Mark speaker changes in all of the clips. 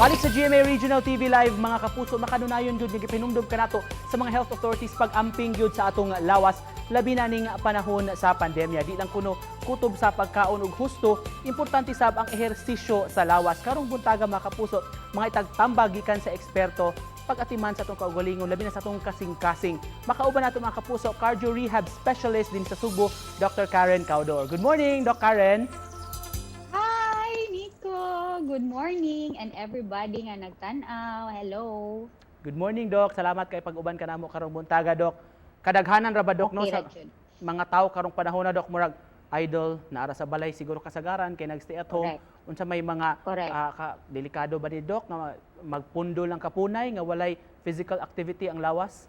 Speaker 1: Balik sa GMA Regional TV Live, mga kapuso, makanunayon gyud nga gipinumdum kanato sa mga health authorities pag-amping gyud sa atong lawas, labi na ning panahon sa pandemya. Di lang kuno kutob sa pagkaon og husto, importante sab ang ehersisyo sa lawas. Karong buntaga, mga kapuso, mga itagtambag gikan sa eksperto pag-atiman sa atong kaugalingon, labi na sa atong kasing-kasing. Makauban nato, mga kapuso, cardio rehab specialist din sa Sugbo, Dr. Karen Caudor. Good morning, Doc Karen.
Speaker 2: Hi, Nico! Good morning and everybody nga nagtan-aw. Hello.
Speaker 1: Good morning, Doc. Salamat kay pag-uban ka namo karong buntaga, Doc. Kadaghanan ra ba, Doc, no,
Speaker 2: Okay
Speaker 1: sa
Speaker 2: ra jud.
Speaker 1: Mga tao karong panahon na, Doc, murag idle naara sa balay siguro kasagaran kay nag-stay at home.
Speaker 2: Correct.
Speaker 1: Unsa may mga delikado ba ni, Doc, nga magpundo lang kapunay nga walay physical activity ang lawas?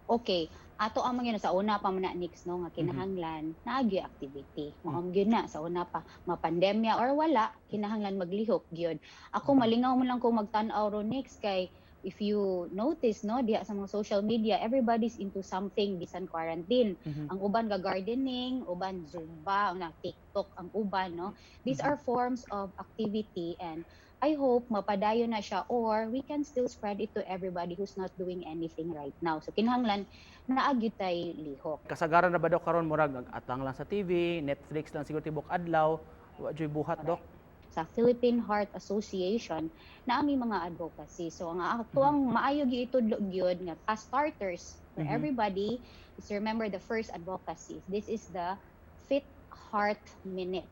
Speaker 2: Okay. Ato ang mga sa una pa man na, Nix, no, nga kinahanglan naa gyud activity. Mao gyud na sa una pa, mapandemya or wala, kinahanglan maglihok gyud. Ako, malingaw mo lang ko magtan-aw ro, Nix, kay if you notice, no, diha sa mga social media, everybody's into something bisan quarantine. Ang uban ga gardening, uban Zumba, na TikTok ang uban, no. These are forms of activity and I hope mapadayon na siya or we can still spread it to everybody who's not doing anything right now. So kinahanglan naa gyud tay lihok.
Speaker 1: Kasagaran ra ba, Doc, karon murag atang lang sa TV, Netflix lang siguro tibok adlaw, wa juy buhat, Doc?
Speaker 2: Sa Philippine Heart Association naa mi mga advocacy. So ang ato ang maayo gyud itudlo gyud nga as starters for everybody is to remember the first advocacy. This is the Fit Heart Minute.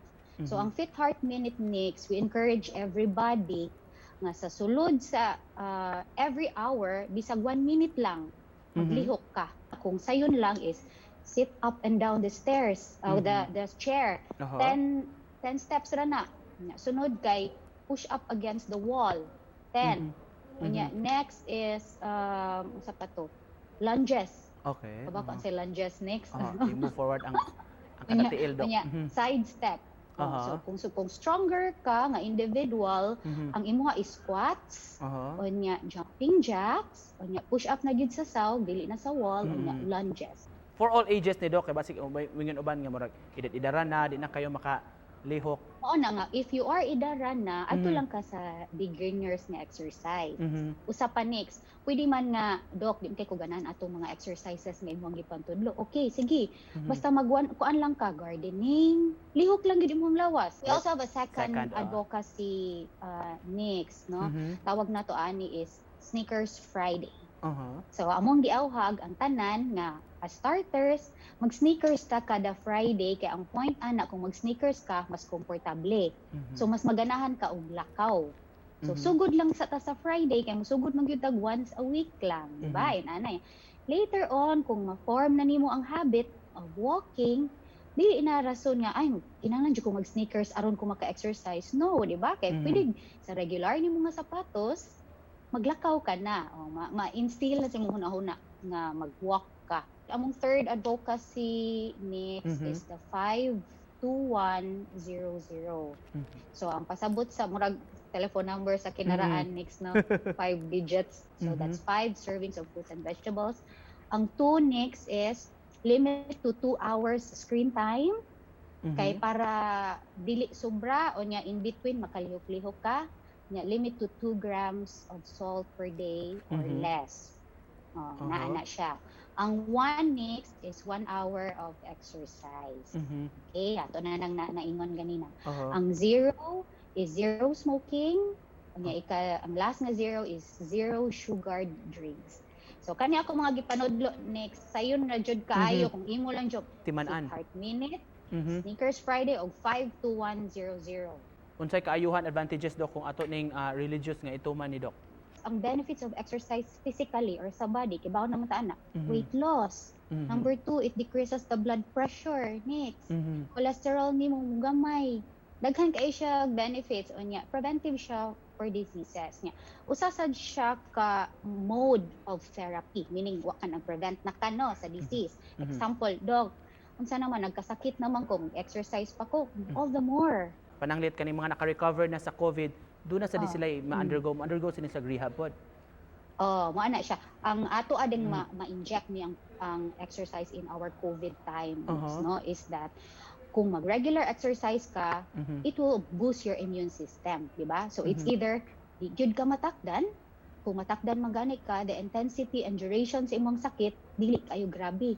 Speaker 2: So ang Fit Heart Minute, Nix, we encourage everybody nga sa sulod sa every hour, bisag 1 minute lang, maglihok ka. Kung sayon lang is sit up and down the stairs, the chair. 10 steps ra na. Nya, sunod kay push up against the wall. 10. Unya, next is usa pa to? Lunges. Kabalo ka sa lunges next.
Speaker 1: I-move forward ang
Speaker 2: Unya,
Speaker 1: kada tiil, Doc.
Speaker 2: Unya, side step. Oh, so kung stronger ka nga individual, ang imuha is squats, unya jumping jacks, unya push up na gyud sa saw, dili na sa wall, unya lunges.
Speaker 1: For all ages ni, Doc, kay basig wingon uban nga murag edad-edaran na, di na kayo makalihok.
Speaker 2: Mao na nga if you are idaran na, adto lang ka sa beginners nga exercise. Usa pa next, pwede man nga, "Doc, di man kay ko ganahan atong mga exercises nga imong gipantudlo." Okay, sige. Basta magwan kuan lang ka, gardening, lihok lang gid imong lawas. We also have a second,
Speaker 1: Second.
Speaker 2: Advocacy next, no? Tawag nato ani is Sneakers Friday. So among giawhag ang tanan nga as starters, mag-sneakers ta kada Friday kay ang point ana, kung mag-sneakers ka, mas komportable. So mas maganahan ka og lakaw. So sugod lang sa ta sa Friday kay mosugod man gyud tag once a week lang, di ba? Mm Anay. Later on, kung ma-form na nimo ang habit of walking, di na rason nga, "Ay, kinahanglan jud ko mag-sneakers aron ko maka-exercise." No, di ba? Kay pwede sa regular nimo nga sapatos, maglakaw ka na. O, ma-instill na sa imong hunahuna nga mag-walk ka. Among third advocacy next is the 52100. So ang pasabot sa murag telephone number sa kinaraan next, no, five digits. So that's five servings of fruits and vegetables. Ang two next is limit to 2 hours screen time kay para dili sobra, o nya in between makalihok-lihok ka. Nya limit to 2 grams of salt per day or less. Oh, naa na siya. Ang one next is 1 hour of exercise. Okay, ato na nang naingon ganina. Ang zero is zero smoking. Unya ika ang last nga zero is zero sugared drinks. So kani ako mga gipanudlo next, sayon na jud kaayo kung imo lang jud
Speaker 1: Timan-an.
Speaker 2: Heart Minute, Sneakers Friday og 52100.
Speaker 1: Unsay kaayuhan, advantages, Dok, kung ato ning religious nga ituman ni Doc?
Speaker 2: Ang benefits of exercise physically or sa body, kibaw naman ta ana, weight loss. Number two, it decreases the blood pressure. Next, cholesterol nimo gamay. Daghan kay siya benefits, unya preventive siya for diseases nya. Usa sad siya ka mode of therapy, meaning wa ka nag-prevent na ka, no, sa disease. Example, dog, unsa naman nagkasakit naman ko, exercise pa ko, all the more.
Speaker 1: Pananglit kani mga naka-recover na sa COVID, doon na sa di sila ma-undergo sila sa rehab pod.
Speaker 2: Oh, mo ana siya. Ang ato ading ma-inject ni ang exercise in our COVID times, no, is that Kung mag-regular exercise ka, it will boost your immune system, di ba? So it's either di gyud ka matakdan, kung matakdan man gani ka, the intensity and duration sa imong sakit dili kayo grabe.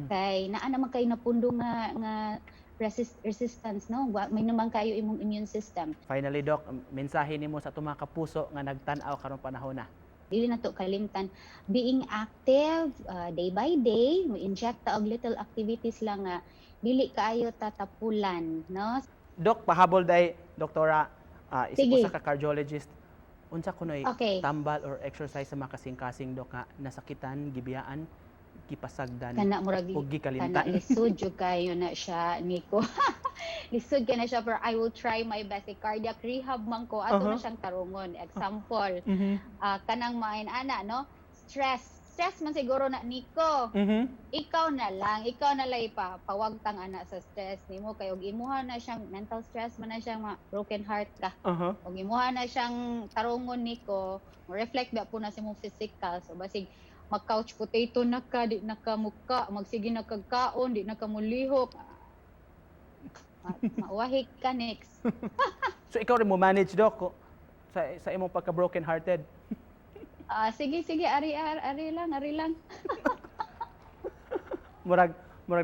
Speaker 2: Kay naa naman kayo napundo nga resistance, no? May naman kayo imong immune system.
Speaker 1: Finally, Doc, mensahe nimo sa atong mga kapuso nga nagtan-aw karong panahon na.
Speaker 2: Dili na to kalimtan being active day by day, mo inject ta og little activities lang nga dili kaayo tatapulan, no?
Speaker 1: Doc, pahabol day, doktora, isip
Speaker 2: Sige.
Speaker 1: usa ka cardiologist. Unsa kunoy tambal or exercise sa mga kasing-kasing, Dok, nga nasakitan, gibiyaan, gipasagdan
Speaker 2: Kana murag
Speaker 1: o
Speaker 2: kana
Speaker 1: gikalimtan?
Speaker 2: Lisod jud kayo na siya, Nico. Lisod ka na siya, pero I will try my best. Eh, cardiac rehab man ko, ato na siyang tarungon. Example, kanang main ana, no? Stress. Stress man siguro na, Nico. Ikaw na lang ipawagtang ana sa stress nimo kay og imuha na siyang mental stress man na siyang broken heart ka. Og imuha na siyang tarungon, Nico, mo reflect ba po na sa imong physical. So basig mag couch potato na ka, di na ka muka, magsige na kag kaon, di na ka mulihok. Mauwahi ka next.
Speaker 1: So ikaw rin mo manage, Doc, sa imong pagka broken hearted?
Speaker 2: Ah, sige sige, ari ari, ari lang, ari lang.
Speaker 1: Murag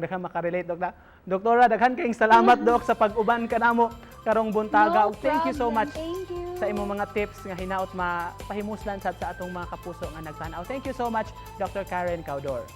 Speaker 1: daghan makarelate, Dok, na. Doktora, daghan kayong salamat, Dok, sa pag-uban kanamo karong buntaga.
Speaker 2: No
Speaker 1: Thank you so
Speaker 2: problem.
Speaker 1: much
Speaker 2: Thank you.
Speaker 1: sa imong mga tips nga hinaot mapahimuslan sad sa atong mga kapuso nga nagtan-aw. Thank you so much, Dr. Karen Caudor.